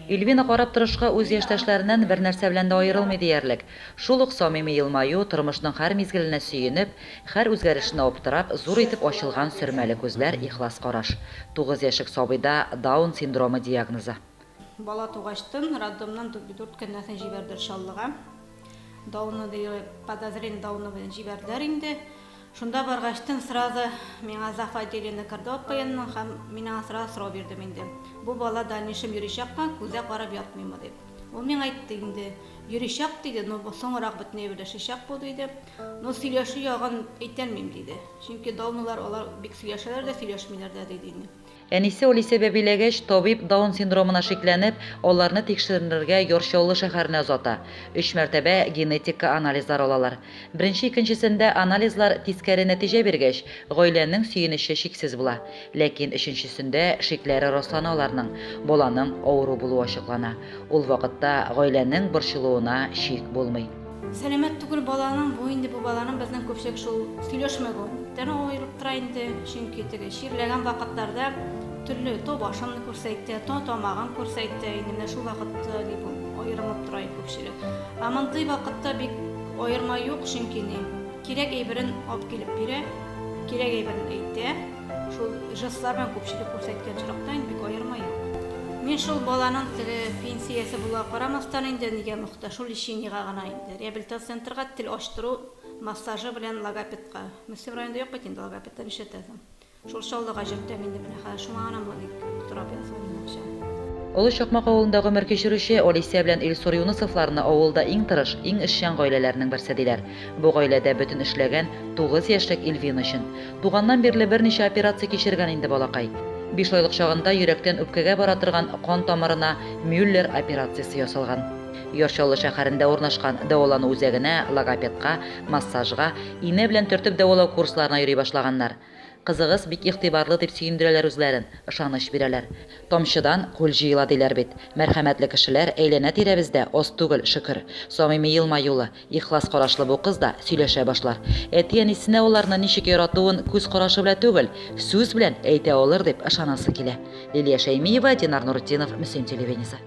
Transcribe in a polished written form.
Ильвина карап торышка үз яшьтәшләреннән бернәрсә белән дә аерылмый диярлек. Шул ук самими елмаю, тормышның һәр мизгеленә сөенеп, һәр үзгәрешенә аптырап, зур итеп ачылган сөрмәле күзләр, ихлас караш. Тугыз яшьлек сабыйда Даун синдромы диагнозы. Бала тугачтын, роддомнан дүрт көннән соң җибәрделәр Чаллыга. Дауны ди, подозрение Дауны белән җибәрделәр инде. Шунда баргачтын сразу миңа зав отделение керде ОПНның һәм мин аңа сразу сорау бирдем инде. Бу бала дальнейшем йөричәкме, күзгә карап ятмыймы дип. Ул миңа әйтте инде, йөричәк диде, но соңрак бөтенләй берләшәчәк бу диде. Но сөйләшү ягын әйтәлмим диде. Чөнки дауныйлар алар бик сөйләшәләр дә, сөйләшмиләр дә диде инде. Әнисе Олеся бәбиләгәч, табиб Даун синдромына шикләнеп, аларны тикшеренергә Яр Чаллы шәһәренә озата. Өч мәртәбә генетикка анализлар алалар. Беренче-икенчесендә анализлар тискәре нәтиҗә биргәч, гаиләнең сөенече чиксез була. Ләкин өченчесендә шикләре раслана аларның, баланың авыру булуы ачыклана. Ул вакытта гаиләнең борчылуына чик булмый. Сәламәт түгел баланың, бу инде бу баланың безнең күпчелек шул сөйләшмәвеннән аерылып тора инде, чөнки теге чирләгән вакытларда төрле то башын күрсәтә, то тамагын күрсәтә, инде менә шул вакытта ни бу аерылып тора инде күпчелек. Ә мондый вакытта бик аерма юк, чөнки ни кирәк әйберен алып килеп бирә, кирәк әйберен әйтә. Шул жестлар белән күпчелек күрсәткән очракта инде бик аерма юк. Мин шул баланың теге пенсиясе булуга карамастан инде нигә мохтаҗ, шул лечениегә гына инде. Реабилитация центрга тел ачтыру массажы белән логопедка. Мөслим районында юк бит инде логопедта нишләтәсең. Шул Чаллыга йөртәм инде менә хәзер шуңа гына сорап язган акча. Олы Чакмак авылында гомер кичерүче Олеся белән Илсур Юнысовларны авылда иң тырыш, иң эшчән гаиләләрнең берсе диләр. Бу гаиләдә бөтен эшләгән тугыз яшьлек Ильвина өчен. Туганнан бирле берничә операция кичергән инде балакай. Биш айлык чагында йөрәктән үпкәгә бара торган кан тамырына Мюллер операциясе ясалган. Яр Чаллы шәһәрендә урнашкан дәвалану үзәгенә логопедка, массажга, инә белән төртеп дәвалау курсларына йөри башлаганнар. Кызыгыз бик игътибарлы, дип сөендерәләр үзләрен, ышаныч бирәләр. Тамчыдан күл җыела, диләр бит. Мәрхәмәтле кешеләр әйләнә-тирәбездә аз түгел, шөкер. Самими елмаюлы, ихлас карашлы бу кыз да сөйләшә башлар. Әти-әнисенә аларны ничек яратуын күз карашы белән түгел, сүз белән әйтә алыр дип ышанасы килә. Лилия Шәймиева, Динар Нуртдинов, Мөслим телевидениесе.